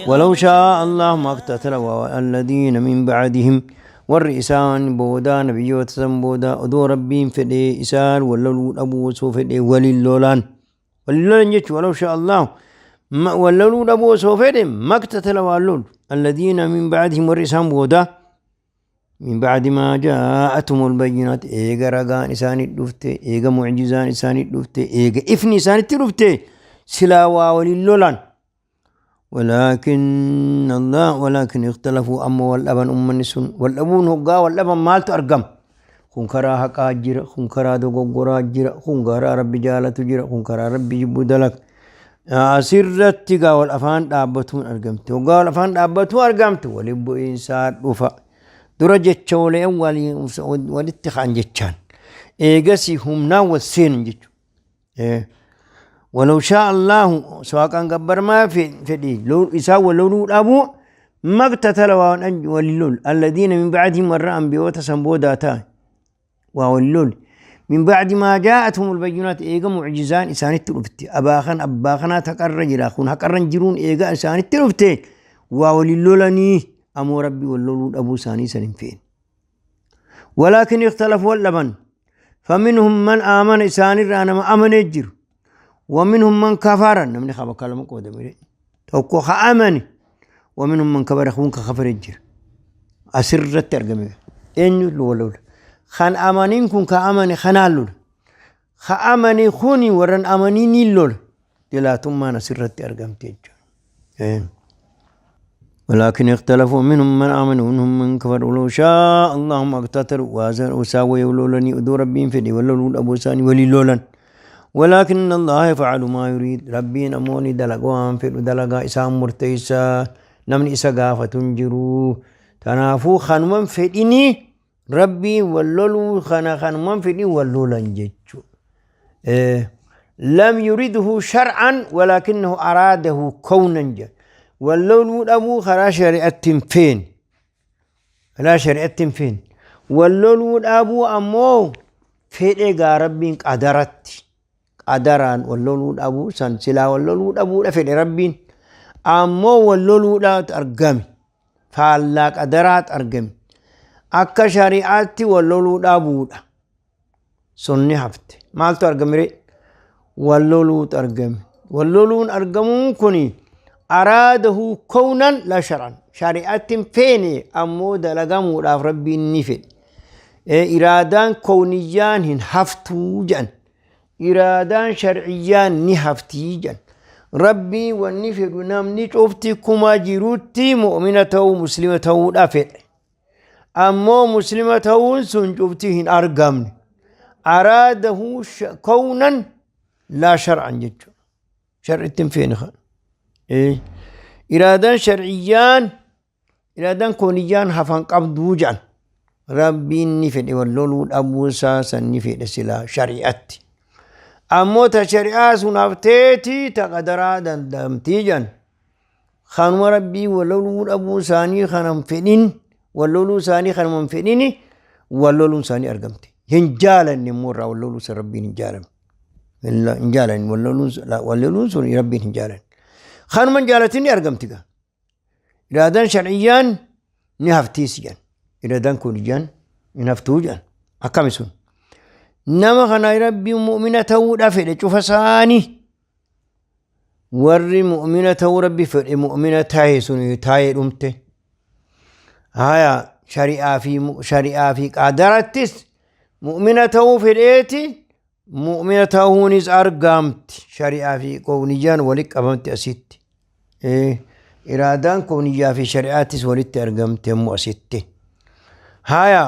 ولو شاء الله ما اقتتل الذين من بعدهم، warri isaan boodaa, nabiyyoota san boodaa, odoo Rabbiin fedhee isaan walloluu dhabuu osoo fedhee waliin lolaan, waliin lolan jechuun. ولو شاء الله walloluu dhabuu osoo fedhe ما اقتتل waan lolu الذين من بعدهم warri isaan boodaa، من بعد ما جاءتهم البينات eega ragaan isaanii dhufte, eega mucjizaan isaanii dhufte, eega ifni isaanitti dhufte, silaa waa waliin lolan. ولكن الله ولكن اختلفوا أما wal dhaban. Ummanni sun wal dhabuun, hoggaa wal dhaban maaltu argama? Kun karaa haqaa jira, kun karaa dogoggoraa jira, kun karaa Rabbi jaalatu jira, kun karaa Rabbi jibbu dalaga. Asirratti gaa wal afaan dhaabbatuun argamte. Hoggaa wal afaan dhaabbatu argamte, waliin bu'iinsaa dhufa. Dura jecha waliin walitti ka'an jechaan, eegasi humnaan wal seenan jechuudha. ولو شاء الله waaqaan gabbarmaa fedhi isaa walloluu dhabuu ما اقتتل waan walilol الذين من بعدهم warra ambiyoota san boodaa ta'an waa walilol، من بعد ما جاءتهم البينات eega mucjizaan isaanitti dhufte, abaakan abbaa kanaa haqarra jira, kun haqarra hin jiruun eega isaanitti dhufte waa walilolanii. Ammoo Rabbi walloluu dhabuu isaanii san hin feene. ولكن اختلفوا wal dhaban. فمنهم من آمن isaanirraa nama amanee jiru، ومنهم من كفر namni qaba kalama qoodame tokko ka amane، ومنهم من كفر kun ka kafare jira. Asirratti argame eenyu walola? Kan amaniin kun ka amane kanaan lola, ka amane kuni warran amanii ni lola. Dilaatummaan asirratti argamte jechuudha. ولكن اختلفوا، منهم من آمن ومنهم من كفر، ولو شاء الله ما اقتتلوا وساوي ولولني odoo Rabbiin fedhe walloluu dhabuu isaanii walii lolan. ولكن الله يفعل ما يريد Rabbiin ammoo ni dalaga waan fedhu, dalagaa isaan murteessaa, namni isa gaafatu hin jiru. Kanaafuu kanuman fedhini Rabbii walloluu kana, kanuman fedhin wallolan jechuudha. لم يرده شرعا ولكنه أراده كونا jedha. Walloluu dhabuu karaa shari'atti hin feene, karaa shari'atti hin feene. Walloluu dhabuu ammoo fedhe gaa Rabbiin qadaratti, qadaraan walloluu dhabuu san silaa walloluu dhabuudha fedhe Rabbiin, ammoo walloluudhaatu argame, faallaa qadaraatu argame. Akka shari'aatti walloluu dhabuudha sunni hafte. Maaltu argame ree? Walloluutu argame. Walloluun argamuun kuni أراده كونا لا شرعا shari'aatti hin feene, ammoo dalagamuudhaaf Rabbiin ni fedhe. Iraadaan kowniyyaan hin haftuu jedhan, iraadaan sharciyyaan ni haftii jedhan. Rabbii wanni fedhu namni cufti kuma jirutti mu'mina ta'uu, muslima ta'uudha fedhe, ammoo muslima ta'uun sun cufti hin argamne. أراده كونا لا شرعا jechuudha. Shar'itti hin feene kana. Iraadaan sharciyyaan, iraadaan kooniyyaan hafan qabduu jedhan. Rabbiin ni fedhe walloluu dhabuu isaa san ni fedhe silaa shari'atti, ammoo ta shari'aa sun hafteeti ta qadaraa danda'amtii jedhan. Kanuma Rabbii walloluu dhabuu isaanii kanan fedhin, walloluu isaanii kanuma hin fedhini, walloluun isaanii argamte. Hin jaalanne immoo irraa walloluu san Rabbiin hin jaalanne, hin jaalanne. Walloluun sun Rabbiin hin jaalanne, kanuma hin jaalatin ni argamti gaa. Iraadaan sharciyyaan ni haftiis jedhan, iraadaan kuniyyaan hin haftuu jedhan. Akkami sun? Nama kana Rabbiin mu'mina ta'uudha fedhe cufa isaanii. Warri mu'mina ta'uu Rabbi fedhe mu'mina tahe sun taa'ee dhumte. Haya, shari'aa fi qadarattis mu'mina ta'uu fedheeti, mu'mina ta'uunis argamti. Shari'aa fi kooniyyaan walitti qabamte asitti. Iraadaan kooniyyaa fi shari'aattis walitti argamte immoo asitti. Haya,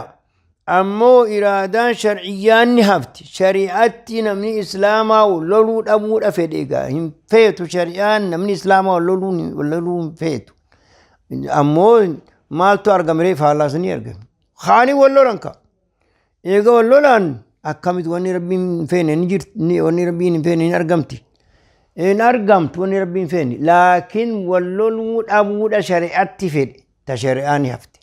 ammoo iraadaan sharciyyaan ni hafti. Shari'atti namni islaamaa loluu dhabuudha fedhe egaa hin feetu. Shari'aan namni islaamaa loluu hin feetu. Ammoo maaltu argame ree? Faallaa ni argame. Kaanii wal lolan ka. Eega wal lolan akkamitti wanni Rabbiin hin feene ni jirti? Wanni Rabbiin hin feene hin argamti. Hin argamtu wanni Rabbiin hin feene. Laakiin wal loluu dhabuudha shari'atti fedhe, ta shari'aa ni hafte.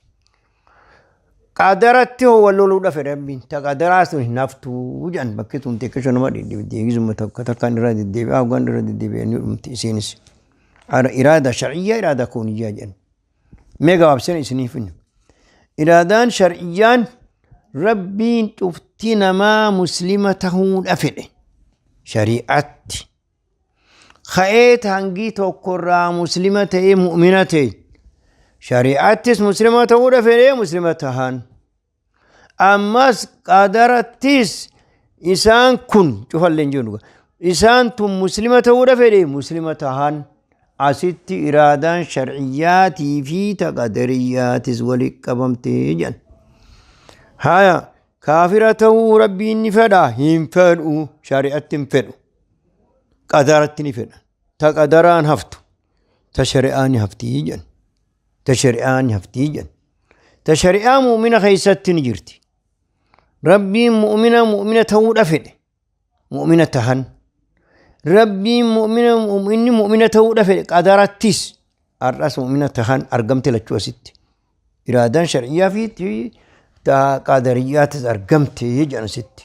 Qadaratti hoo wal loluudha fedhe Rabbiin, ta qadaraa sun hin haftuu jedhan. Bakki tun xiqqisho nama deddeebisuma, takka takkaan irra deddeebi'aa, hoggaan irra deddeebi'anii dhumti isiinis. Iraada shar'iyyaa, iraada kawniyyaa jedhan. Mee gabaabsina isiniif hin. Iraadaan shar'iyyaan Rabbiin cufti namaa muslima tahuudha fedhe. Shari'atti. Ka'eet hangii tokkorraa muslima ta'ee mu'mina ta'e. Shari'attis muslima ta'uudha fedhee muslima tahan. Ammas qadarattis isaan kun cufallee hin jiru. Isaan tun muslima ta'uudha fedhe muslima tahan. Asitti iraadaan shar'iyyaatii fi taqadariyyaatis walitti qabamtee jedhan. Haya, kaafira ta'uu Rabbiin ni fedha? Hin fedhu. Shari'atti hin fedhu. Qadaratti ni fedha. Ta qadaraan haftu. Ta shari'aan ni haftii jedhan. Ta shari'aan ni haftii jedhan. Ta shari'aa mu'mina keessatti ni jirti. Rabbiin mu'mina mu'mina ta'uudha fedhe. Mu'mina tahan. Rabbiin mu'mina mu'minni mu'mina ta'uudha fedhe qadarattis har'as mu'mina tahan argamte lachuu asitti. Iraadaan shar'iyyaa fi ta qadariyyaatis argamte jedhan asitti.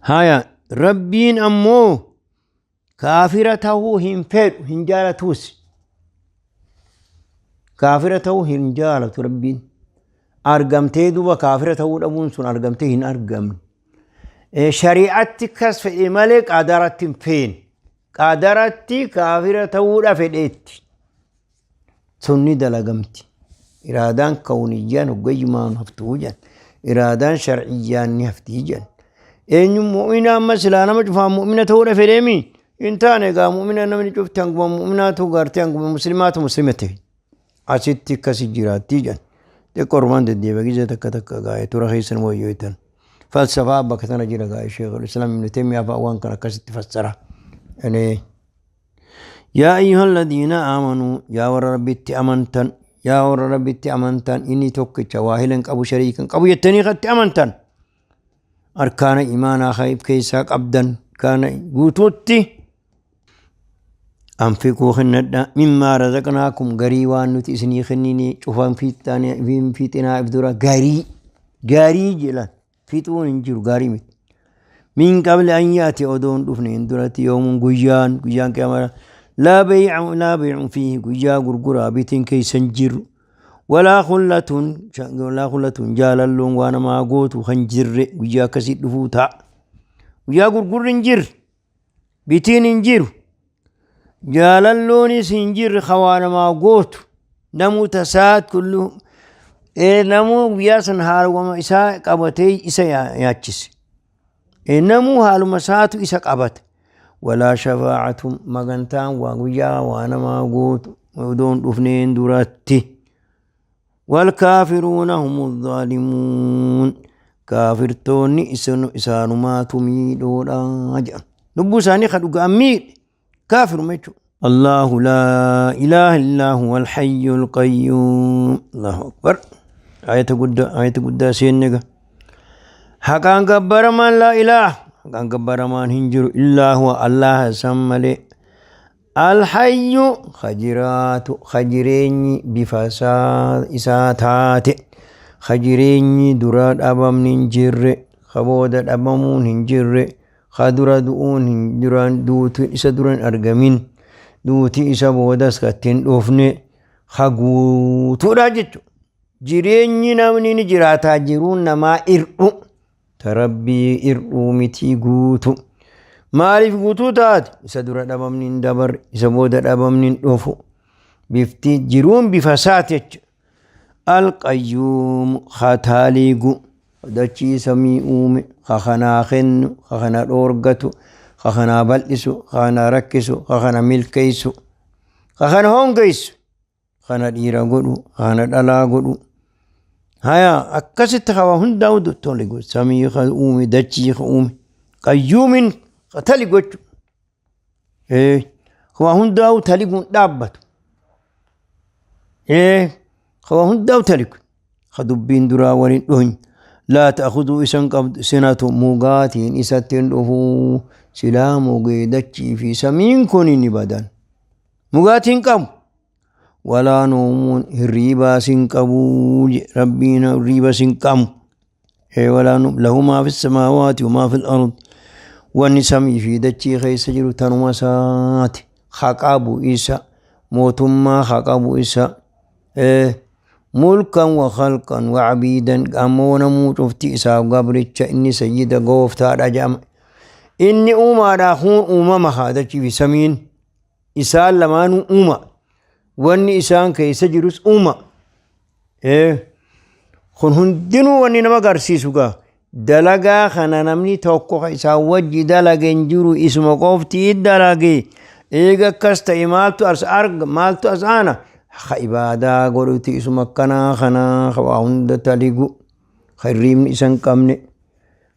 Haya, Rabbiin ammoo kaafira tahuu hin fedhu, hin jaalatuus. Kaafira tahuu hin jaalatu Rabbiin. Argamtee duuba kaafira tahuu dhabuun sun argamtee hin argamne. Shari'atti kas fedhe malee qadaratti hin feene. Qadaratti kaafira tahuudha fedheetti. Sun ni dalagamti. Iraadaan kawniyyaan hoggayyumaan haftuu jedhan. Iraadaan shar'iyyaan ni haftii jedhan. Eenyu mu'mina amma silaa nama cufaan mu'mina ta'uudha fedheemi? Hin taane egaa mu'mina namni cufti hanguma mu'minaatu gartee hanguma muslimaatu muslima ta'e. Asitti akkasi jiraattii jedhan. Xiqqoo ormaan deddeebi'a gizee takka takka gaa'ee tura keessan wayyooytan. Falsafaa bakka tana jira gaa'ee Sheekul Islaam Ibn Taymiyaa fa'a waan kana akkasitti fassara. Yaa ayyuhal ladiina aamanuu, yaa warra Rabbitti amantan, yaa warra Rabbitti amantan, inni tokkicha waa hila hin qabu, shariika hin qabu jettanii katti amantan, arkaana imaanaa kan keessaa qabdan kana guutuutti, anfiquu kennadha, mimmaa razaqnaakum, garii waan nuti isinii kennine cufan fiixinaa if dura, garii garii jedhan fixuun hin jiru, gaarii miti. Min qabli an yaati, odoo hin dhufne hin duratti, yoomuun, guyyaan qiyaamaa, laa bay'u laa bay'u fiihi, guyyaa gurguraa bitiin keessa hin jiru. Walaa khullatun, walaa khullatun, jaalalloon waa namaa gootu kan jirre, guyyaa akkasii dhufuu ta'a. Guyyaa gurgurri hin jirre, bitiin hin jiru, jaalalloonis hin jirre, hawaa namaa gootu, namuu tasaat kullu namuu guyyaa san haaluma isaa qabatee isa yaachise. Namuu haaluma isaatu isa qabate. Walaa shafaa'atu, magantaan waa guyyaa waa namaa gootu odoo hin dhufneen duratti. Walkaafiruuna humu zaalimuun, kaafirtoonni isaanumaatu miidhoodha jedhan. Lubbuu isaanii ka dhugaan miidhe kaafiruma jechuudha. Allahu laa ilaaha illaa huwa alhayyul qayyuum. Allahu akbar. Ayata guddaa, ayata guddaa seenne ga. Haqaan gabbaramaan, laa ilaaha, haqaan gabbaramaan hin jiru, illaa huwa, Allaha san malee. Alhayyu, ka jiraatu, ka jireenyi bifa isaa taate, ka jireenyi dura dhabamni hin jirre, ka booda dhabamuun hin jirre, ka dura du'uun hin duraan duuti isa dura hin argamin, duuti isa boodas ka itti hin dhufne, ka guutuudha jechuudha. Jireenyi namni ni jiraataa jiruun namaa irdhu, ta Rabbii irdhuu mitii, guutu. Maaliif guutuu taate? Isa dura dhabamni hin dabarre, isa booda dhabamni hin dhufu. Bifti jiruun bifa isaati jechuudha. Alqayyuum, hataaliigu dachii samii uume, ka kanaa kennu, ka kana dhoorgatu, ka kanaa bal'isu, ka kana rakkisu, ka kana milkeessu, ka kana hongeessu, kana dhiira godhu, kana dhalaa godhu. Haya, akkasitti hawa hundaa'u tole godhu. Samii ka uume, dachii ka uume, qayyuumin ka tali gochu. Waa hundaa'u taliguun dhaabbatu. Waa hundaa'u taligu. Ka dubbiin duraa waliin dhohin. Laa ta'khuduu, isan qabdu, sinatu, mugaatiin isatti hin dhufuu. Silaa mugee dachii fi samiin kun ni badan. Mugaatiin qabu. Walaa noomuun, hirriibaa sin qabu. Rabbiin hirriiba sin qabu. Walaa lahu maa fi samaawaati wa maa fi al-ard. Wanni samii fi dachii keessa jiru tanuma isaati. Haqaa bu'isa. Mootummaa haqa bu'isa. Mulkan wa khalqan wa abiidan ammoo namuu cufti isaaf gabricha inni sayyida gooftaadha jedhama. Inni uumaadhaa kun uumama haa dachii fi samiin isaan lamaanuu uuma. Wanni isaan keessa jirus uuma. Kun hundinuu wanni nama agarsiisu gaa dalagaa kana namni tokko ka isaan wajji dalage hin jiru isuma qofti dalage. Eega akkas ta'e maaltu as arga maaltu as aana ka ibaadaa godhuti isuma akkanaa kanaa ka waa hunda taligu ka hirriibni isa hin qabne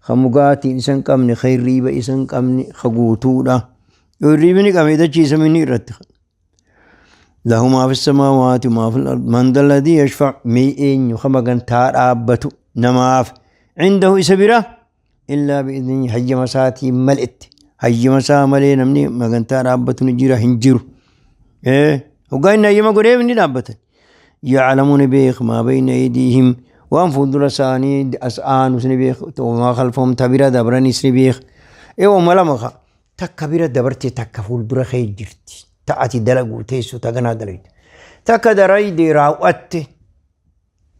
ka mugaatiin isa hin qabne ka hirriiba isa hin qabne ka guutuudha. Yoo hirriibni qabne dachiisame ni irratti. Lahu maa fi samaawaati maa fi al-ard man dha alladhii yashfa' mee eenyu ka magantaa dhaabbatu namaaf indahu isa bira illaa bi'idnihi hayyama isaatiin maletti hayyama isaa malee namni magantaa dhaabbatu ni jira hin jiru. Hoggaa inni hayyama godheef ni dhaabbatan. Ya'lamu ni beek maa bayna aydiihim waan fuuldura isaanii as aanus ni beek maa khalfahum ta bira dabranis ni beek. Uma lama ka Takka bira dabarte takka fuuldura kee jirti. Ta ati dalaguu teessu ta ganaa dalagdu. Takka darayde raawwatte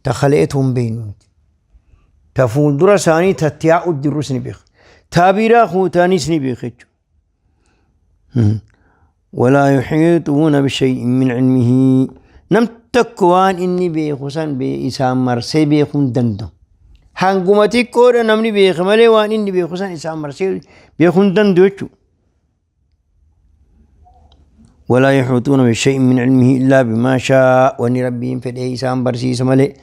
ta kaleetu hin beeknu nuti. Ta fuuldura isaanii ta itti yaa'u jirrus ni beeka. Ta biraa kuutaanis ni beeka jechuudha. Walaa yuhiixuuna bishay'in min ilmihi. Nam tokko waan inni beeku san isaan marsee beekuu hin danda'u. Hanguma xiqqoodha namni beeka malee waan inni beeku san isaan marsee beekuu hin danda'u jechuudha. Walaa yuhiixuuna bishay'in min ilmihi illaa bimaa shaa wanni rabbiin fedhee isaan barsiisa malee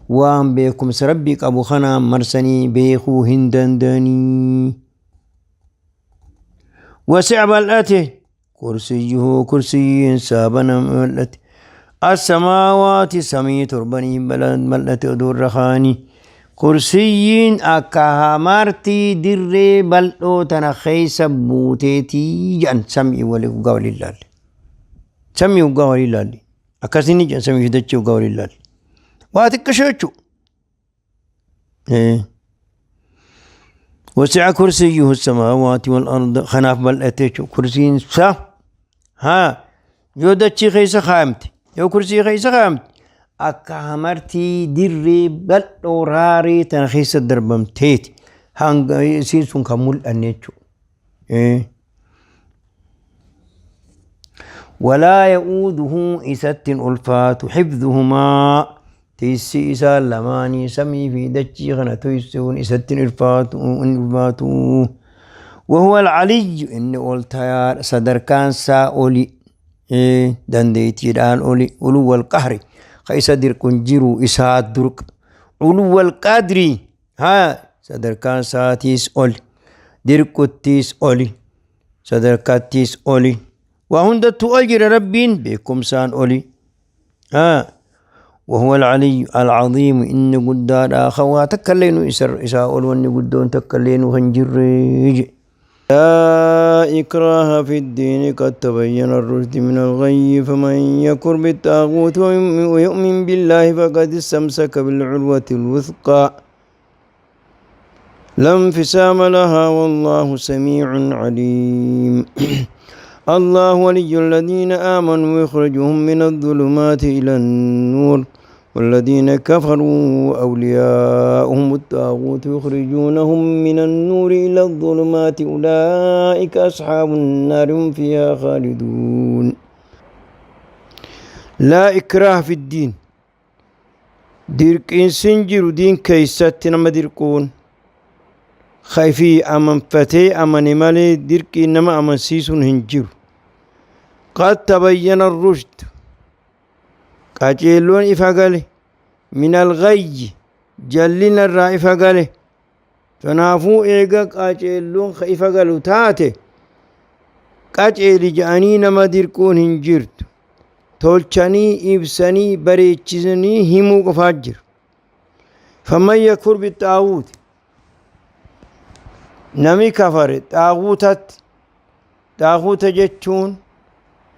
waan beekumsa rabbii qabu kanaan marsanii beekuu hin danda'anii. Wasi'a bal'ate kursiyyuhu kursiyyiin isaa bal'ate. Assamaawaati samii torbanii bal'ate oduu irra kaanii. Kursiyyiin akka hamartii dirree bal'oo tana keessa buuteetii jedhan samii walii hoggaa walii ilaalle. Samii hoggaa walii ilaalle. Akkasiin jedhan samii fi dachee hoggaa walii ilaalle. Waa xiqqishoo jechuudha. وسع كرسيه السماوات والأرض خناف بلأتي كرسي سا ها yoo dachii keessa kaayamte yoo kursii keessa kaayamte akka hamartii dirree bal'oo raaree tana keessa darbamteeti hanga isiin sun kan mul'anne jechuudha. Walaa ya'uuduhu isatti hin ulfaatu hifdhuhumaa tiissi isaan lamaanii samii fi dachii kana tuysuun isatti hin ulfaatu hin ulfaatu. Wahuwa al-aliyyu inni ol tayaadha sadarkaan isaa oli dandeettiidhaan oli uluwwal qahri ka isa dirqu hin jiru isaa durqa uluwwal qadri haa sadarkaan isaatiis oli dirquttiis oli sadarkaattiis oli waa hundattuu ol jira rabbiin beekumsaan oli haa وهو العلي العظيم إن قدادا خوا تكلين إسر إساء ون قدون تكلين خنجر لا إكراه في الدين قد تبين الرشد من الغي فمن يكفر بالطاغوت ويؤمن بالله فقد استمسك بالعروة الوثقى لا انفصام لها والله سميع عليم. الله ولي الذين آمنوا يخرجهم من الظلمات إلى النور والذين كفروا أولياؤهم الطاغوت يخرجونهم من النور إلى الظلمات أولئك أصحاب النار هم فيها خالدون. لا إكراه في الدين Dirqiinsi hin jiru diin keeysatti nama dirquun. Ka ifii amanfatee amane malee dirqiin nama amansiisuun hin jiru. Qad tabayyana ar-rushd qaceelloon ifa gale min al-ghayyi jallina irraa ifa gale. Tanaafuu eega qaceelloon ka ifa galu taate qaceeli ja'anii nama dirquun hin jirtu. Tolchanii ibsanii bareechisanii himuu qofaa jira. Faman yakfur bixaaguuti nami kafare xaaguutatti xaaguuta jechuun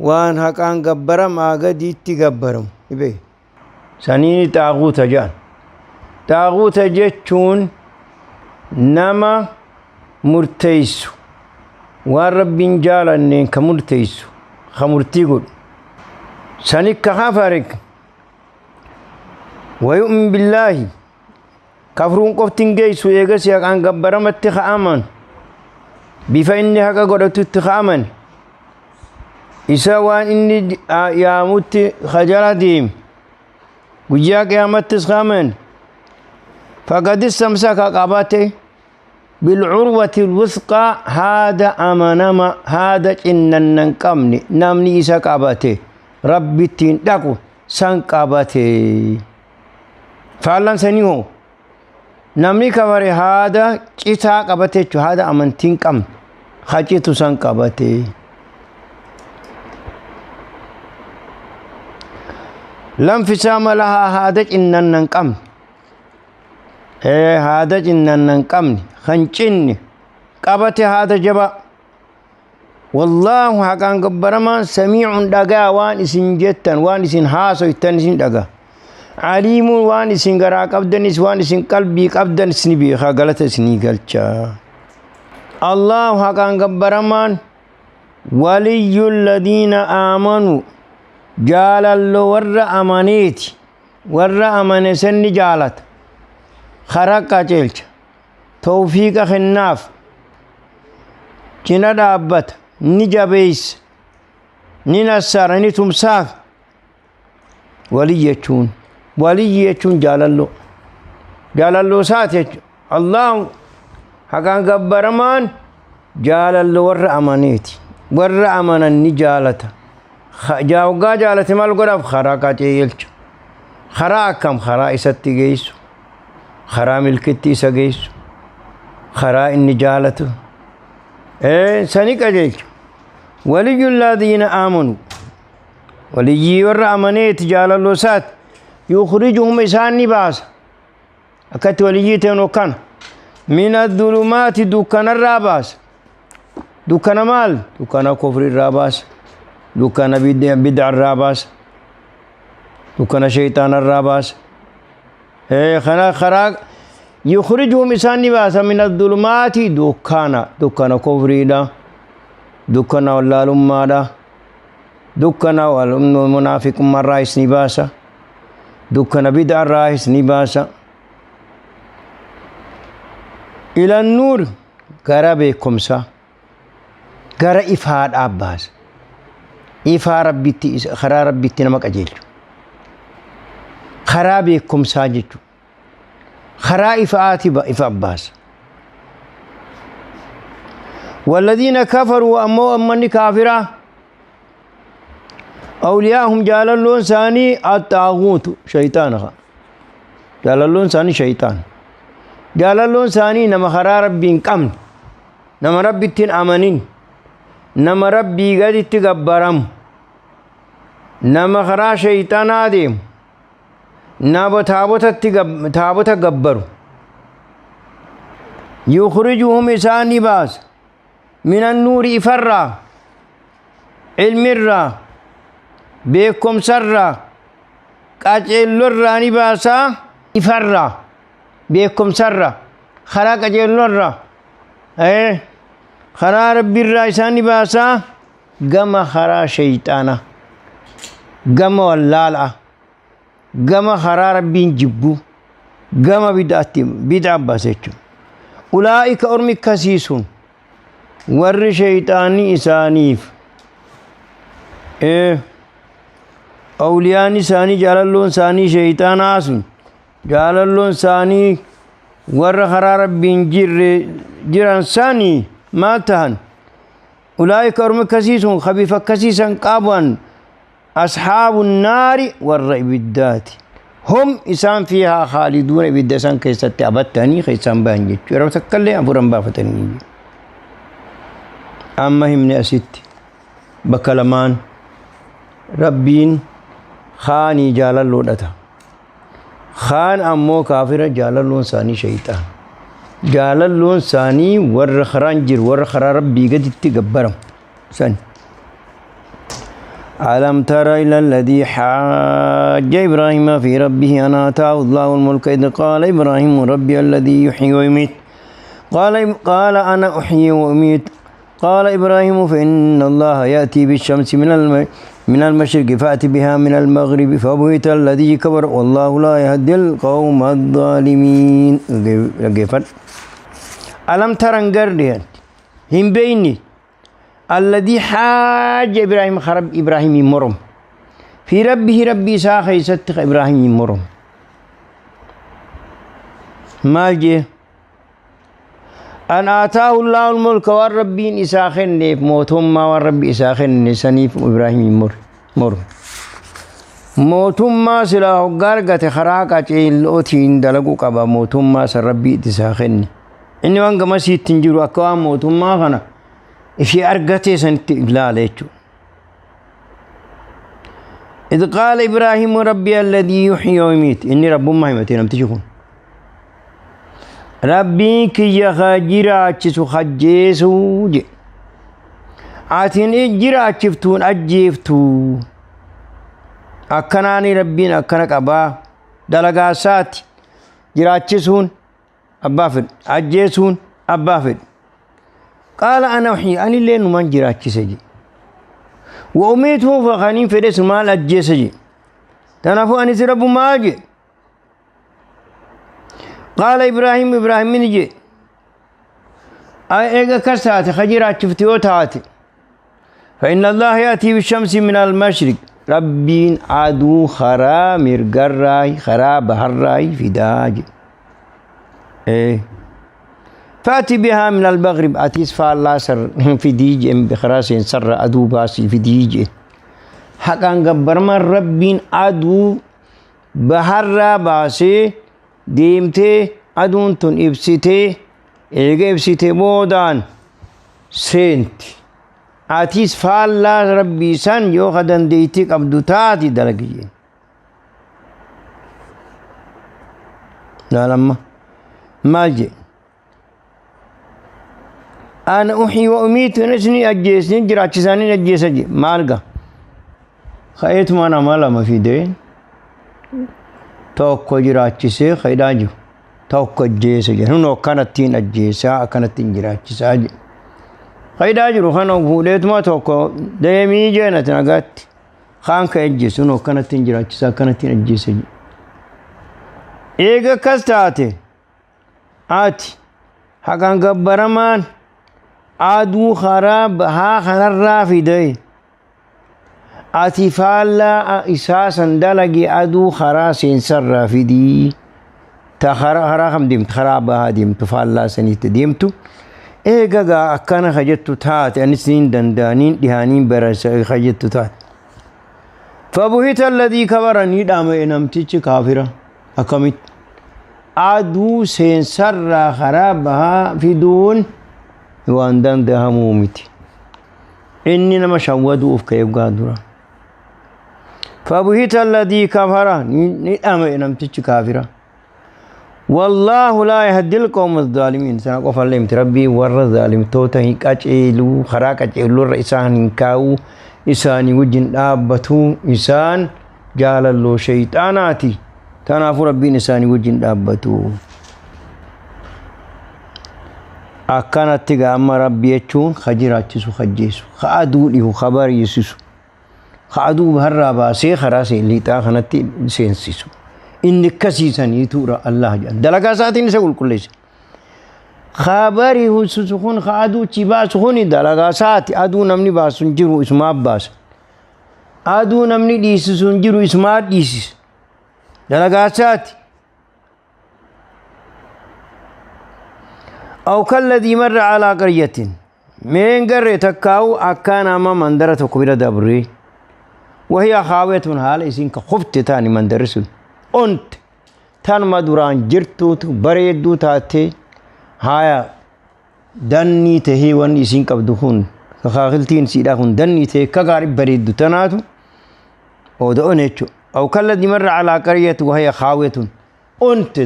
waan haqaan gabbaramaa gadiitti gabbaramu ni beekna. Saniini xaaguuta jedhan. Xaaguuta jechuun nama murteessu Waan Rabbiin jaalanneen ka murteessu, ka murtii godhu. Sanikka kafare wayu'min billaahi kafruun qofti hin geessu eegas haqaan gabbaramatti ka aman bifa inni haqa godhatutti ka amane isa waan inni yaamutti ka jala deeme guyyaa qiyaamattis ka amane faqad istamsaka qabate bilcurwati lwusqaa haada amanama haada cinnannan qabne namni isa qabate rabbittiin dhaqu san qabate. Faallan sanii hoo namni kafare haada citaa qabate jechuudha, haada amantiin qabne hacitu san qabate. Lanfisaa lahaa haada cinnannan qabne, haada cinnannan qabne kan cinne qabate haada jabaa. Wallaahu haqaan gabbaramaan samiicun dhagaa waan isin jettan, waan isin haasoytan isin dhagaa. Aliimuun waan isin garaa qabdanis waan isin qalbii qabdanis ni beekaa, galata isinii galcha. Allahu haqaan gabbaramaan waliyyu lladiina aamanuu jaalallo warra amaneeti, warra amane sanni jaalata, karaa qajeelcha, tawfiiqa kennaaf, cina dhaabbata, ni jabeessa, ni nassara, ni tumsaaf. Waliyyi jechuun, waliyyi jechuun jaalalloo, jaalalloo isaati jechuudha. Allahu haqaan gabbaramaan jaalallo warra amaneeti, warra amanan ni jaalata. Hoggaa jaalate maal godhaaf? Karaa qajeelcha. Karaa akkam? Karaa isatti geessu, karaa milkitti isa geessu, karaa inni jaalatu sani qajeelcha. Waliyyu lladiina aamanuu waliyyii warra amaneeti, jaalalloo isaati. Yukhrijuhum isaan ni baasa, akkatti waliyyii ta'an akkana min addulumaati dukkanarraa baasa. Dukkana maal? Dukkana kufriirraa baasa, dukkana bid'arraa baasa, dukkana shayxaanarraa baasa. Kana karaa yukhrijuhum isaan ni baasa min addulumaati dukkana, dukkana kufriidha, dukkana wallaalummaadha, dukkana munaafiqummaarraa isni baasa, dukkana bid'arraa isni baasa. Ila nuur gara beekumsaa, gara ifaadhaa baasa. Ifaa rabbitti, karaa rabbitti nama qajeelchu, karaa beekumsaa jechuudha, karaa ifaati ifa baasa. والذين كفروا أمو أمني كافرة أولياءهم جاللون ثاني الطاغوت شيطانها، جاللون ثاني شيطان، جاللون ثاني نما خرا ربي قمن، نما ربي تين أمنين، نما ربي قد تقبرم، نما خرا شيطان آدم، نما تابوت قبرو. يخرجهم إساني باس من النور إفرا علم الرا بكم سرا qaceellorraa ni baasaa, ifarraa beekumsarraa karaa qaceellorraa karaa rabbiirraa isaan ni baasaa gama karaa shayxaanaa, gama wallaalaa, gama karaa rabbiin jibbu, gama bid'aatti bid'a baasa jechuudha. Ulaa'ika ormi akkasii sun warri shayxaanni isaaniif awliyaan isaanii jaalalloon isaanii shayxaanaa sun jaalalloon isaanii warra karaa rabbiin jirre jiran sanii maal tahan? Ulaa'ika ormi akkasii sun kabiif akkasii san qaban asxaabu naari warra ibiddaati. Hum isaan fiihaa khaaliduuna ibidda isaan keessatti abattanii keessaan bahan jechuudha. Yeroo takka illee hafuuran baafatanii. Amma himne asitti bakka lamaan rabbiin kaanii jaalalloodhata. Kaan ammoo kaafira jaalalloon isaanii shayxaan. Jaalalloon isaanii warra karaan jiru, warra karaa rabbii gaditti gabbaramu san. ألم تر إلى الذي حاج إبراهيم في ربه أن آتاه الله الملك إذ قال إبراهيم ربي الذي يحيي ويميت قال أنا أحيي وأميت. قال إبراهيم فإن الله يأتي بالشمس من المشرق فأت بها من المغرب فبهت الذي كفر والله لا يهدي القوم الظالمين. ألم تر انقر هم بيني الذي حاج إبراهيم خرب إبراهيم مرم في ربه ربي ساخي ستخ إبراهيم مرم مالجي أن آتاه الله الملك والربين إساخن موتهما والرب إساخن سنيف إبراهيم مر موتهما سلا غارغة خراقة الأوتين دلقوا قبا موتهما سربي إساخن إني وانغ مسيت تنجروا أكوا موتهما خنا في أرغتي سنت لا ليتو. إذ قال إبراهيم ربي الذي يحيي ويميت إني رب ما يمتي نمتشكون ربي كي جراچسو خجيسو جي آتين جراچفتون أجيفتو أكناني ربين أكنك أبا دلقاسات جراچسون أبافد أجيسون أبافد. قال أنا أحيي أني لين من جراچسجي وأميته فخانين فرس مال أجيسجي تنافو أني سرب ماجي. قال إبراهيم إبراهيم نجي أي كسات خجرات شفتيوتات فإن الله يأتي بالشمس من المشرق ربين عدو خرا مرقراي خرا بهراي في داج إيه فأتي بها من المغرب أتيس فالله سر في ديج بخراسين سر أدو باسي في ديج حقا قبرما ربين عدو بهرا باسي deemtee aduun tun ibsitee eega ibsitee boodaan seenti atis faallaa rabbii san yoo ka dandeettii qabdu taati dalagi. Laalamma maal jee ana uxii wa umiitu isni ajjeesni jiraachisaanii ajjeesa jee maal ga ka'eetuma nama lama fidee tokko jiraachisee faayidaa jiru tokko ajjeese jedhu nun akkanattiin ajjeesaa akkanattiin jiraachisaa jedhu faayidaa jiru kana fuudheetuma tokko deemii jeenati nagaatti kaan ka ajjeesu nun akkanattiin jiraachisaa akkanattiin ajjeese jedhu. Eega akkas taate ati haqaan gabbaramaan aduu karaa bahaa kanarraa fidee ati faallaa isaa san dalagi aduu karaa seensarraa fidii ta karaa kam deemtu karaa bahaa deemtu faallaa saniitti deemtu eega gaa akkana ka jettu taate anis niin danda'aniin dhihaaniin barasa ka jettu taate. Fabuhita alladhii kabara ni dhaama'e namtichi kaafira akkamitti aduu seensarraa karaa bahaa fiduun waan danda'amuu miti. Inni nama shawwaduuf ka'e gaa dura. فبهت الذي كفر ندم نمتش كافرة والله لا يهدي القوم الظالمين. سنة قف الله ربي ور الظالم توته كأجلو خراك أجلو رئيسان كاو إسان وجن أبتو إسان جال الله شيطاناتي تنافو ربي إسان وجن أبتو أكانت تجا أما ربي يجون خجراتسو خجيسو خادو له خبر يسوس خادو بهرا باسي خراسي اللي تاخنتي سينسيسو إن كسيسن يتورا الله جل دلقا ساتين سقول كل شيء خبري هو سخون خادو تباس خوني دلقا ساتي أدو نمني باسون جرو اسمه باس أدو نمني ديسون جرو اسمه ديس دلقا ساتي أو كالذي مر على قرية من قرية تكاو أكان أمام مندرة كبيرة دبري وهي خاوية حال إسين كخفت تاني من درسون أنت تان مدوران جرتو بريدو تاتي هايا دني تهي ون إسين كبدوهن خاخلتين سيداهن دني تهي كغارب بريدو تناتو أو دونيتشو أو كالذي مر على قرية وهي خاوية أنت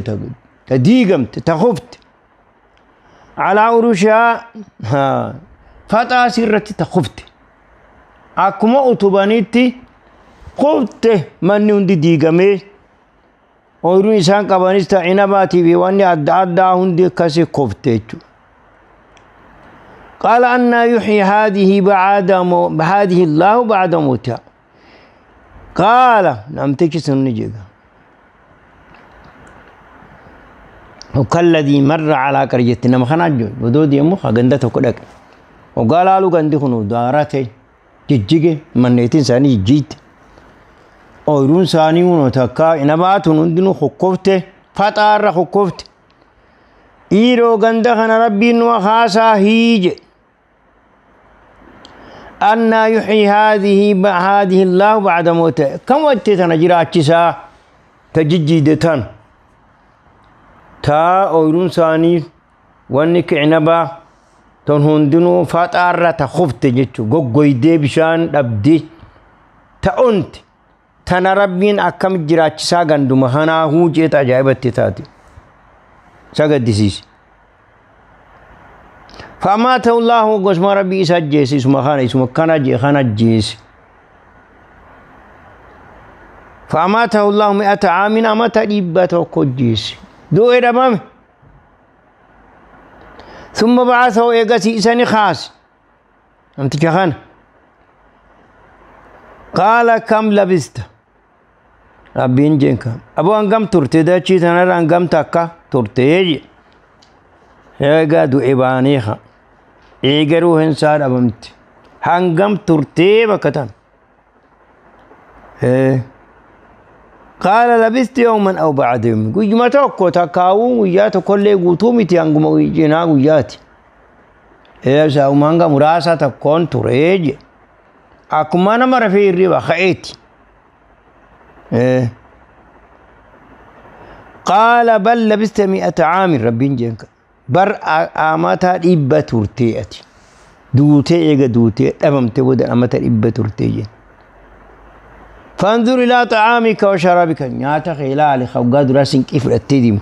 تديقمت تخفت على عروشها فتا سرت تخفت أكما أتوبانيتي خفت من يندي ديقمي أورو إنسان كبانيستا عنباتي بيواني أدى أدى هندي كسي خفتيتو. قال أن يحيي هذه بعد هذه الله بعد موتها. قال نمتك سنجيك وكالذي مر على قريتنا مخنا ودود يمخ غندته كدك وقال له غندي خنو دارته ججيجه منيتين ساني جيت ooyiruun isaanii hunoo takka inabaatun hundinuu hokkofte faxaarra hokkofte dhiiroo ganda kana rabbiin nu haasaa hiije annaa yuxyii haadihi illaahu bacda mawtiha kam watte tana jiraachisaa ta jijjiide tan taa ooyiruun isaanii wanni kicinabaa tan hundinuu faxaarra ta kufte jechu goggoydee bishaan dhabde ta onte tana rabbiin akkam jiraachisaa ganduma kanaahuu jeeta ajaa'ibatti taate isa gaddisiise. فأماته الله gosuma rabbii isa ajjeese isuma kana isuma kana jee kana ajjeese. فأماته الله مئة عام amata 100 ajjeese du'e dhabame. ثم بعثه eegasii isa ni kaase namticha kana. قال كم لبست rabbiin jeenka aboo hangam turte dachii tanarra hangam takka turtee je eegaa du'e baaneeka eegaruu hinsaa dhabamte hangam turtee bakka tan qaala labistu yawman aw ba'da yawmin guyyuma tokko takkaawuu guyyaa tokkollee guutuu miti hanguma cinaa guyyaati saa'uma hanga muraasa tokkoon turee je akkuma nama rafee hirriba ka'eeti. قال بل لبست 100 عام ربين جنك بر آماتا إبا ترتي أتي دوتي إيغا دوتي أممت ودن آماتا إبا ترتي فانظر إلى طعامك وشرابك نياتا خلال خوغا دراسين كيف التديم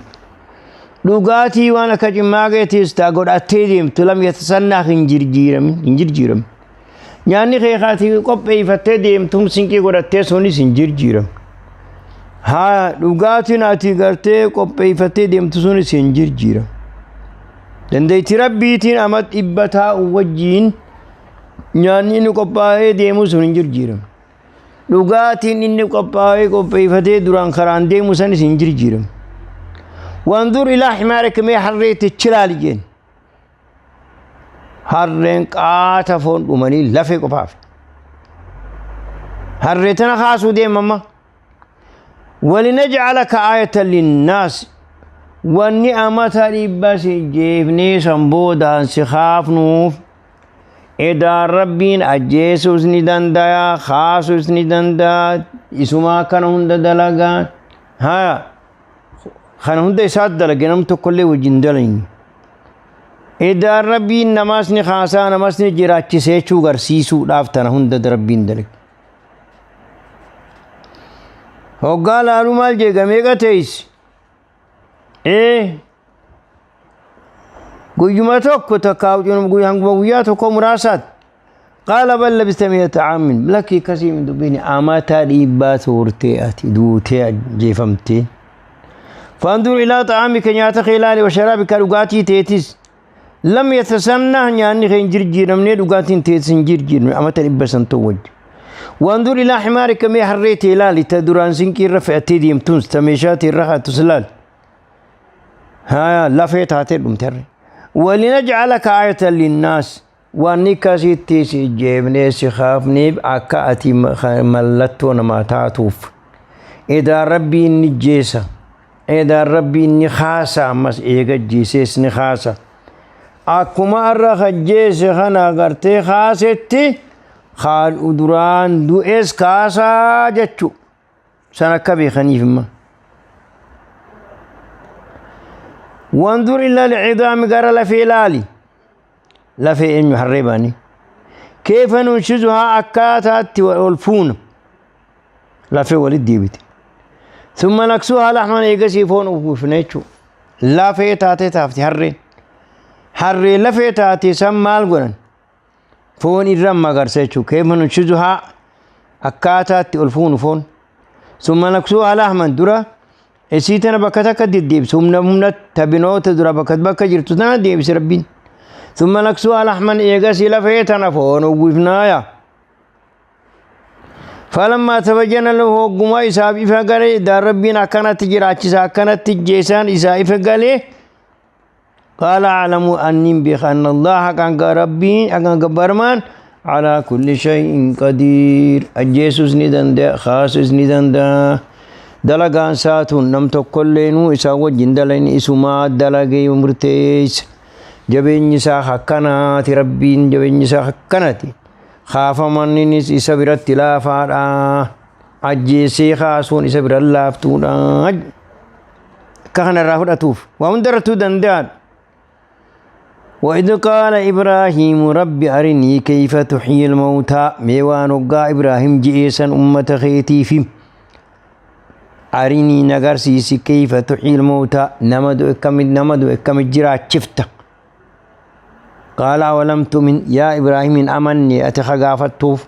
لغاتي وانا كجماغتي استاغود التديم تلم يتسنى خنجرجيرم خنجرجيرم nyaanni keekaati qopheeffattee deemtuun sinqii godhattee sunis hin jirjiiramu. Haa dhugaatiin ati gartee qopheeffattee deemtu sunis hin jirjiiramu. Dandeettii rabbiitiin ama 100 taa'u wajjiin nyaanni inni qophaa'ee deemu sun hin jirjiiramu. Dhugaatiin inni qophaa'ee qopheeffatee duraan karaan deemu sanis hin jirjiiramu. Wanzur ilaa himaarika mee harreetichi ilaali jeen. Harreen qaata foon dhumanii lafee qofaaf. Harree tana kaasuu deemama. Walinajcalaka aayatan linnaas wanni amata 100 si jeefnee san boodaan si kaafnuuf edaan rabbiin ajjeesuus ni danda'a kaasuus ni danda'a isumaa kana hunda dalagaa haa kana hunda isaat dalage nam tokkollee wajjin dalayni. Edaan rabbiin namaas ni kaasaa namaas ni jiraachisee jechuu garsiisuudhaaf tana hunda rabbiin dalage. Hoggaa laaluu maal jee meeqa teessi? Guyyuma tokko takka hanguma guyyaa tokko muraasaati. Qaala bal labista 100 caamin lakkii akkasii hin dubbini amata 100 turtee ati duutee ajjeefamtee. Fandur ilaa xaamika nyaata kee ilaali wa sharaabika dhugaatii teetis. لم يتسنه nyaanni kee hin jirjiiramne dhugaatiin teetis hin jirjiiramne amata 100 san ta'u wajji. وانظر إلى حمارك mee harree tee ilaali ta duraan sinqii irra fe'attee deemtuun ta meeshaa tee irra kaattus ilaali. Haa lafee taatee dhumte harree. ولنجعلك آية للناس wanni akkasitti si jeefnee si kaafneef akka ati mallattoo namaa taatuuf. Edaan rabbiin ni jeesa. Edaan rabbiin ni kaasa ammas eega jeesees ni kaasa. Akkuma har'a kajjeese kana agartee kaasetti kaan duraan du'es kaasaa jechu. San akka beekaniif imma. وانظر إلى العظام gara lafee ilaali. Lafee eenyu harree baanii. كيف ننشزها akkaataatti ol fuuna. Lafee walitti deebite. ثم نكسوها لحما eegasii foon uwwifna jechuudha. Lafee taatee taafti harreen. Harree lafee taate san maal godhan? Foon irra magarsa jechuudha. كيف ننشزها akkaataatti ol fuunu foon. ثم نكسوها لحما dura isii tana bakka takka deddeebise humna humna tabinoota dura bakka bakka jirtu tana deebise rabbiin. Thumma naksuhaa lahman eegasii lafee tana foon uwwifnaaya. Falammaa tabayyana lahu hogguma isaaf ifa gale daan Rabbiin akkanatti jiraachisa akkanatti jeesaan isaa ifa gale qaala aclamu annin beeka anna Allaha kan Rabbiin kan gabbarmaan alaa kulli shay'in qadiir ajjeesuus ni danda'a kaasuus ni danda'a dalagaan isaa tun nam tokkolleenuu isaa wajjin dalagni isumaa dalagee murteessa jabeenyi isaa akkanaati Rabbiin jabeenyi isaa akkanaati. Kaafamanninis isa biratti laafaadha. Ajjeesee kaasuun isa bira laaftuudha. Akka kanarraa fudhatuuf waa hundarrattuu danda'aadha. وإذ قال إبراهيم رب أرني كيف تحيي الموتى ميوان وقا إبراهيم جئيسا أمة خيتي في أرني نغرسيسي كيف تحيي الموتى نمدو إكمد نمدو إكمد جرا شفت قال أولم تؤمن يا إبراهيم أمني أتخغافتوف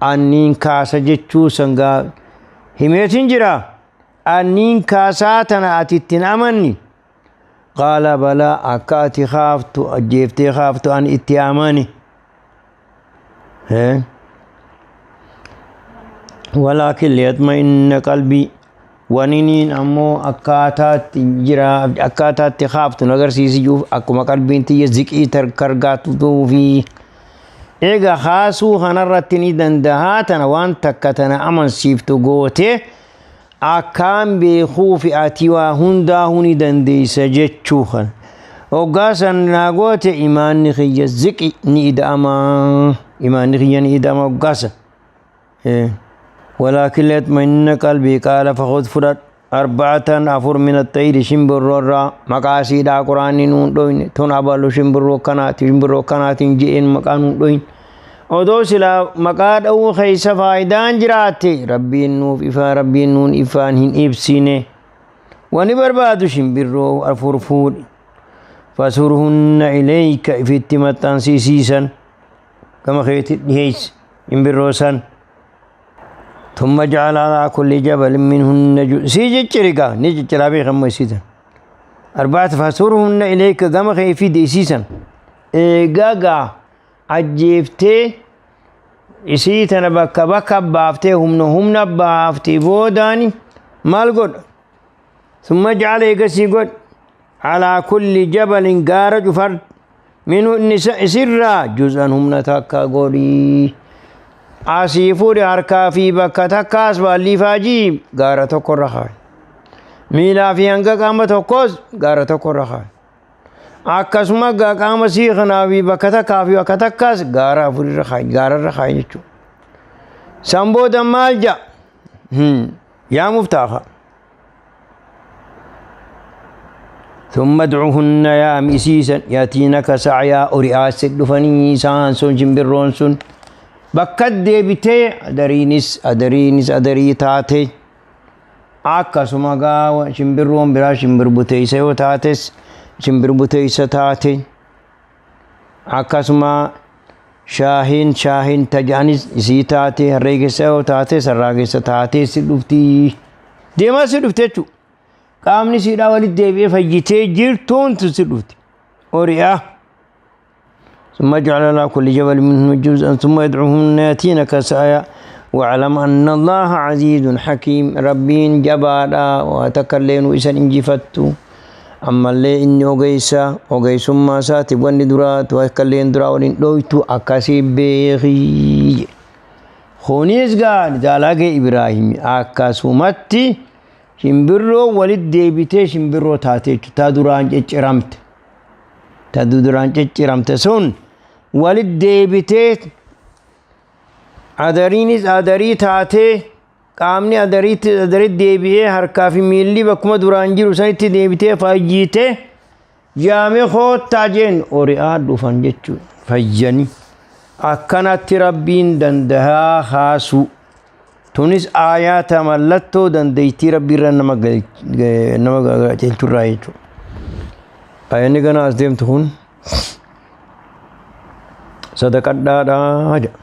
أنين كاسا جتشو سنغا هميتين جرا أنين كاساتنا أتتن أمني قال بلى أكاتي خافت أجيفتي خافت أن إتي أماني ولكن ليطمئن قلبي ونينين أمو أكاتات جرا أكاتات خافت نغر سيسي جوف أكما قلبين تي زكي تركرغات في إيغا خاسو خنرتني دندهاتنا وان تكتنا أمن سيفتو غوتي akkaan beekuufi ati waa hundaahuu ni dandeeysa jechuu kana hoggaa san naa goote imaanni kiyya ziqi ni ida'ama imaanni kiyya ni ida'ama hoggaa san walaakin liyatma'inna qalbii qaala fakhudh fudhadhu arba'atan afur min axxayri shimbirroo irraa maqaa isiidhaa quraanni nuun dhoyne tun abalu shimbirroo kanaati shimbirroo kanaatiin je'een maqaa nuun dhoyne odoo silaa maqaa dha'uu keessa faayidaan jiraatte rabbiin nuuf ifaa rabbiin nuun ifaan hin ibsine wani barbaadu shimbirroo afur fuudhi fasurhunna ilayka ifitti maxxansiisiisan gama keetti dhiheeysi shimbirroo san ثم جعل على كل جبل منهن جزء سي جچريغا ني جچرا بي خم سيزن أربعة فسرهن إليك gama kee fidi isiisan eegagaa ajjeeftee isii tana bakka bakka baaftee humna humna baaftee boodaani maal godha ثم جعل eegasii godh على كل جبل gaara cufar minhu isirraa juz'an humna takka godhii asii fuudhe harkaa fi bakka takkaas baallii faajii gaara tokkorra kaaye miilaa fi hanga qaama tokkos gaara tokkorra kaaye akkasuma qaama sii kanaa fi bakka takkaa fi bakka takkaas gaara afurirra kaaye gaararra kaaye jechuudha. San booda maal ja'a? Yaa muftaafa. ثم ادعوهن يا مسيسا ياتينك سعيا أرياس دفني سان سن شمبرون سن bakka deebitee adariinis adariinis adarii taate akkasuma gaawa shimbirroon biraa shimbirbuteeysa yoo taates shimbirbuteeysa taate akkasuma shaahiin shaahiin tajaanis isii taate harreegessa yoo taates harraagessa taatee si dhufti deemaa si dhufte jechuudha qaamni siidhaa walitti deebi'ee fayyitee jirtuun si dhufti ori'aa. ثم جعل على كل جبل منه جزءا ثم يدعوهن يأتينك سعيا واعلم أن الله عزيز حكيم ربين جبالا وتكلين إسان إنجفتو أما اللي إني أغيسا أغيس ما ساتي واني درات وكلين درا ولين دويتو أكاسي بيغي خونيس قال دالاقي إبراهيم أكاسومتي شمبرو ولد ديبتي شمبرو تاتي تادوران جيرامت تادوران جيرامت سون ولد deebitee adariinis adarii taatee qaamni adariitti adaritti deebi'ee harkaa fi miilli bakkuma duraan jiru sanitti deebitee fayyitee yaamee koottaa jeen ori'aa dhufan jechuudha fayyanii akkanatti rabbiin dandahaa haasu tunis aayaata mallattoo dandeettii rabbiirra nama qajeelchurraa jechuudha. Aayanni gana as deemtu kun sadaqadhaadhaa jedha.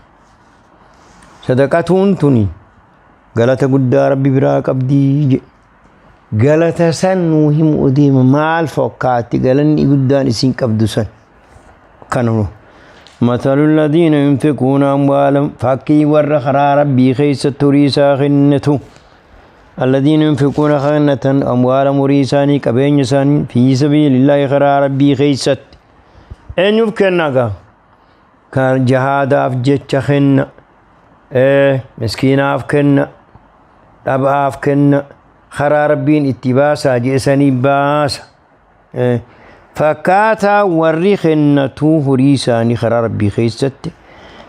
Sadaqatuun tuni galata guddaa rabbi biraa qabdii jedhe. Galata san nuu himu deema maal fokkaatti galanni guddaan isin qabdu san. Kanuma. مثل الذين ينفقون أموالهم فكي ور خرا ربي خيس تريسا خنته الذين ينفقون خنة أموالهم وريساني كبين يساني في سبيل الله خرا ربي خيست إن يفكرناك كان جهاد أفجت خن إيه مسكين أفكن أب أفكن خرا ربين اتباسا جئساني باس إيه فكاتا ورخنتو هريساني خرا ربي خيست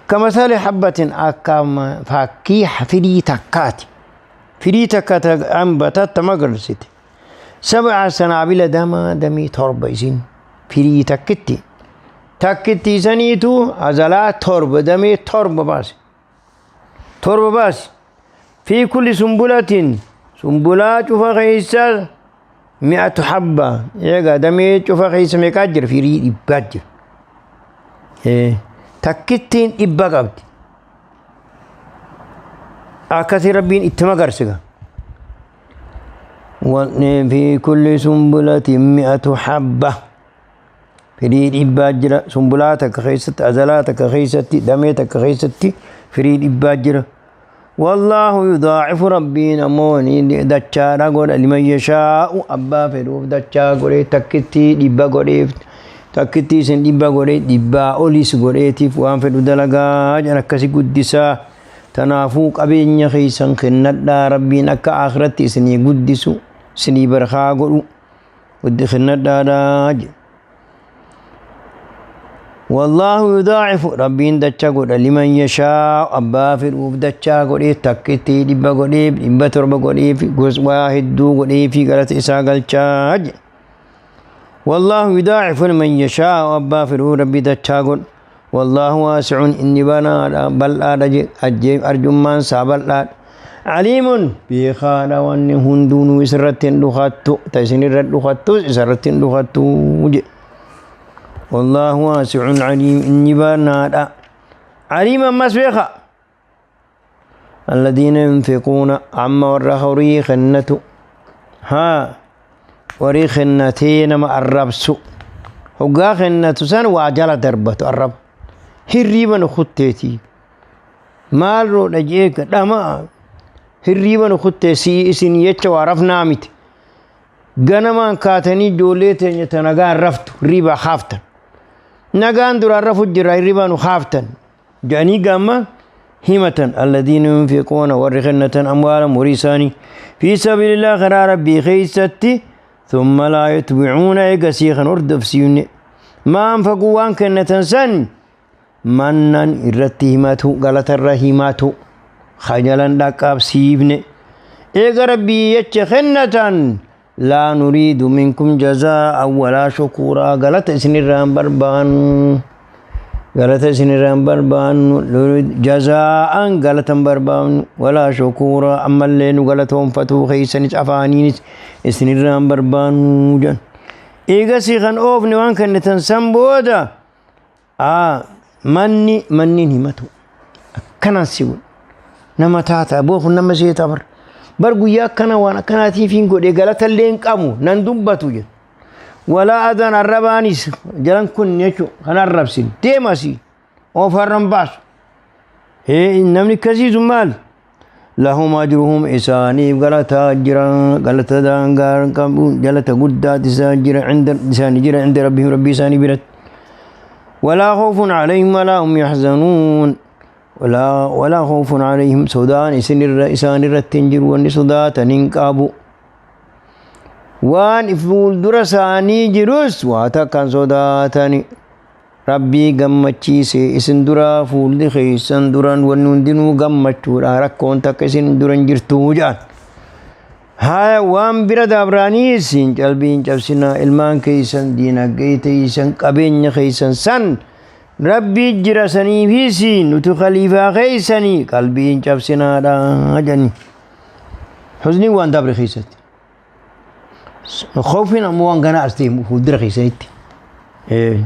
كمثال حبة أكام فكي فري تكات فري تكات أنبتت تمغرست 7 سنابل دما دمي تربة إذن فري تكتي تكتي سنيتو أزلا تربة دمي تربة باس تربة باس في كل سنبلة سنبلات فخيسة 100 حبة يا دمي شوف خيس مكاجر في ري إباجر إيه تكتين إباجر أكثر ربين إتمغرسك وفي كل سنبلة 100 حبة في ري إباجر سنبلاتك خيست أزلاتك خيست دميتك خيست في ري إباجر والله يضاعف ربي نموني دچارا غور لمن يشاء أبا فروف دچا غوري تكتي دبا غوري تكتي سن دبا غوري دبا أوليس غوري تيف وان فرو دلغا جنكسي قدسا تنافو قبين خيسن خندا ربي نك آخرتي سني قدسو سني برخا غورو قد خندا راج والله يضاعف ربي دچا غور لمن يشاء أبا فروف دچا غوري تكتي دبا غوري دبا تربا غوري في غوس واحد دو غوري في غلط إسا غلچاج والله يضاعف لمن يشاء أبا فروف ربي دچا غور والله واسع إني بنا بل أجيب أرجمان سابل عليم بخانا وأن هندون وسرتين لخاتو تسنير لخاتو سرتين لخاتو والله واسع عليم إني بنا عليم مسبخة الذين ينفقون عما ورخوري خنتو ها وري خنتين ما الربسو هقا خنتو سن وعجلة دربتو الرب هريبا خطيتي مالو نجيك دما هريبا خطيتي إسن يتش وعرفنا ميت غنمان كاتني جوليتين يتنغان رفتو ريبا خافتن نغان درا رفو جرا ريبا خافتن جاني غاما همة الذين ينفقون ورخنة أموالهم وريساني في سبيل الله خرا ربي خيستي ثم لا يتبعون إيقسيخا أردف سيوني ما أنفقوا وان كنة سن منن إرتهمته غلط الرحيمات خجلا لقاب سيبني إيقا ربي يتخنة لا نريد منكم جزاء ولا شكورا غلط إسن بربان غلط إسن بربان جزاء غلط بربان ولا شكورا أما اللين غلطهم فتو خيسن أفانين إسن بربان جن إيقا سيخن أوف نوان كنة سنبودا مني مني نمتو كنا سيون نما تاتا بوخ نما سيتا بر برقو كنا وانا كنا تيفين قد غلط اللين قامو نندبتو جن ولا أذن الربانيس جلن كن يشو خنا الربسين تيماسي أوفرن باس هي نمني كزيز مال لهم أجرهم إساني غلط أجرا غلط دانغار كم غلط قدات إسان عند إساني جرا عند ربهم ربي إساني برت ولا خوف عليهم ولا هم يحزنون ولا خوف عليهم سودان إسان الرتنجر وان سودات ننقابو وان إفول درساني جروس واتكن سوداتني ربي قمتشيسي إسن درا فول دخيسن دران ونندنو قمتشو ركون تكسن دران جرتو جان هاي وان برد أبرانيسين قلبين جبسنا إلمان كيسن دينا قيتيسن قبين خيسن سن ربي جرسني فيسين وتخليفة خيسني قلبين جبسنا راجني حزني وان دبر خيست خوفنا موان قنا أستيم فودر خيسنتي إيه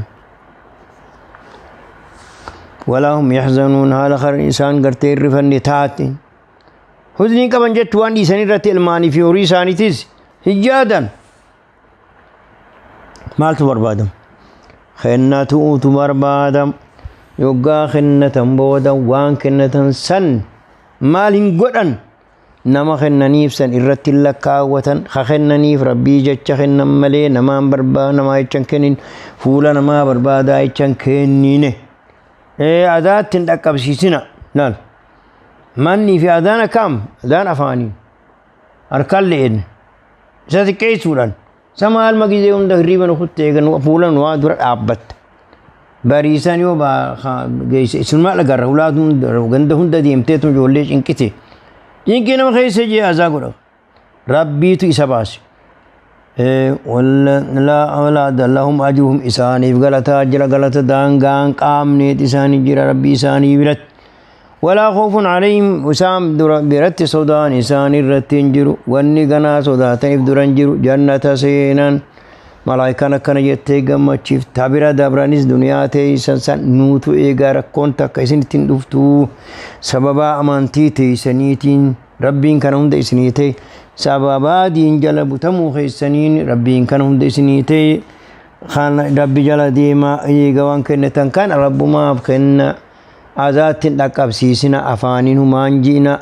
ولا هم يحزنون هذا خر إنسان قرتير رفن تاتين حزني كمان جت وان دي سني رت الماني في أوري ساني تيز هجادا مالت بربادم Kennatuutu barbaadam. Yoggaa kennatan booda waan kennatan san maal hin godhan? Nama kennaniif san irratti hin lakkaawwatan. Ha kennaniif Rabbii jecha kennan malee namaan barbaa namaa jecha hin kennin, fuula namaa barbaadaa jecha hin kennine. Adaatti hin dhaqqabsiisina. Laal. Manni fi adaan akkam? Adaan afaanii. Harkaan le'en. Isa xiqqeessuudhaan. Isa maal magizee hunda hirriiba nu kutte eegan fuula nu waa dura dhaabbatta. Bariisan yoo geesse isinuma agarra, hulaa ganda hunda deemteetu ijoollee cinqite. Cinqii nama keessa jee azaa godha. Rabbiitu isa baase. Lahum ajruhum, isaaniif galataa jira, galata daangaan qaamneet isaanii jira Rabbii isaanii biratti. Walaa khoofun alayhim, isaan dura biratti sodaan isaan irratti hin jiru. Wanni ganaa sodaataniif dura hin jiru. Jannata seenan, malaayikaan akkana jettee gammachiif tabira dabranis duniyaa teeysan san nuutu eegaa, rakkoon takka isinitti hin dhuftu. Sababaa amantii teeysaniitiin Rabbiin kana hunda isinii ta'e, sababaa diin jala butamuu keessaniin Rabbiin kana hunda isinii ta'e. Kan Rabbi jala deemaa, eega waan kennatan kana Rabbumaaf kenna. Azaatti hin dhaqqabsiisina, afaaniin humaan ji'ina.